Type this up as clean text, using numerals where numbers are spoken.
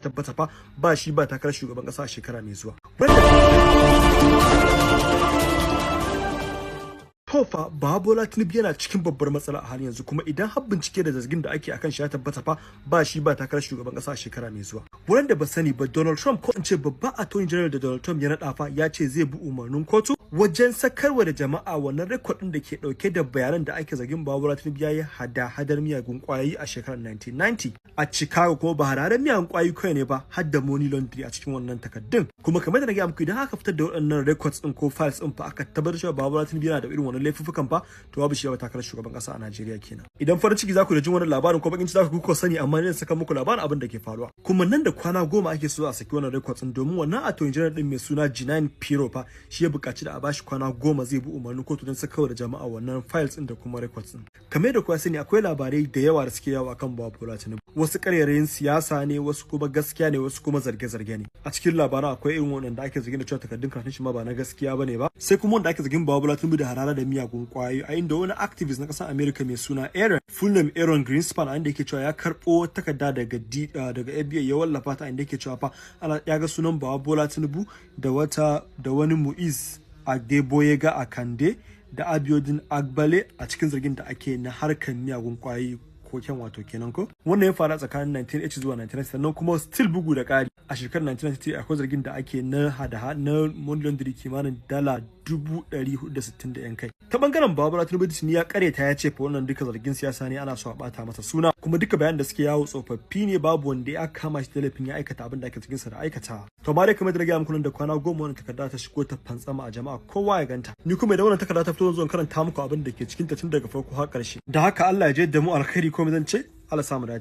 Tabbata fa ba shi ba takarar shugaban kasa a shekara mai zuwa. To fa, Bola Tinubu yana cikin babbar matsala a halin yanzu, kuma idan har bincike da zargin da ake akan shi ya tabbata fa, ba shi ba takarar shugaban kasa a shekara mai zuwa. Wanda ba sani ba, Donald Trump, ko in ce babban Attorney General da Donald Trump ya naɗa fa, ya ce zai bi umarnin kotu wajen sakarwa da jama'a wannan record din da ke dauke da bayanan da ake zargin Bola Tinubu ya yi hada-hadar miyagun kwayoyi a shekarar 1990 a Chicago. Kuma ba hararen miyagun kwayoyi kawai ne ba, har da money laundry a cikin wannan takaddun. Kuma kamar da na gaya muku, idan aka fitar da waɗannan records din ko files din fa, aka tabbatar cewa Bola Tinubu yana da irin wannan laifuffukan fa, to babu shi ba takarar shugaban kasa a Najeriya kenan. Idan farin ciki za ku da jin wannan labarin ko bakin ciki za ku kuka sani, amma ne saka muku labarin abin da ke faruwa. Kuma nan da kwana 10 ake so a saki wannan records din, domin wannan Attorney General din mai suna Jeanine Pirro fa, shi ya buƙaci da a bashi kwana 10, zai bi umarnin kotu don sakawa da jama'a wannan files din da kuma records din. Kamar da kuwa sani, akwai labarai da yawa da suke yawo akan Bola Tinubu. Wasu ƙarairayin siyasa ne, wasu kuma gaskiya ne, wasu kuma zarge-zarge ne. A cikin labaran akwai irin waɗanda ake zargin da cewa takardun karatun shi ma ba na gaskiya bane ba, sai kuma wanda ake zargin Bola Tinubu da harara da miyagun kwayoyi, a inda wani activist na ƙasar America mai suna Aaron, full name Aaron Greenspan, a inda yake cewa ya karɓo takarda daga FBI ya wallafa ta, inda yake cewa fa ana ya ga sunan Bola Tinubu da wata da wani Muiz Adeboyega Akande da Abiodun Agbale a cikin zargin da ake na harkar miyagun kwayoyi, cocaine wato kenan ko. Wannan ya faru tsakanin 1980 zuwa 1990. Sannan kuma still, bugu da ƙari, a shekarar 1993 akwai zargin da ake na hada na money laundry kimanin $460,000 da yan kai. Ta bangaren Bola Tinubu ya kareta, ya ce fa wannan duka zargin siyasa ne, ana so a bata masa suna, kuma duka bayan da suke yawo tsofaffi ne, babu wanda ya kama shi da laifin ya aikata abin da ake cikin sa da aikata. To amma dai kamar da na gaya muku, nan da kwana 10 wannan takarda ta shigo ta fantsama a jama'a, kowa ya ganta. Ni kuma idan wannan takarda ta fito, zan karanta muku abin da ke cikin ta tun daga farko har ƙarshe. Da haka, Allah ya je da mu alkhairi. Ko zan ce Allah samu dace.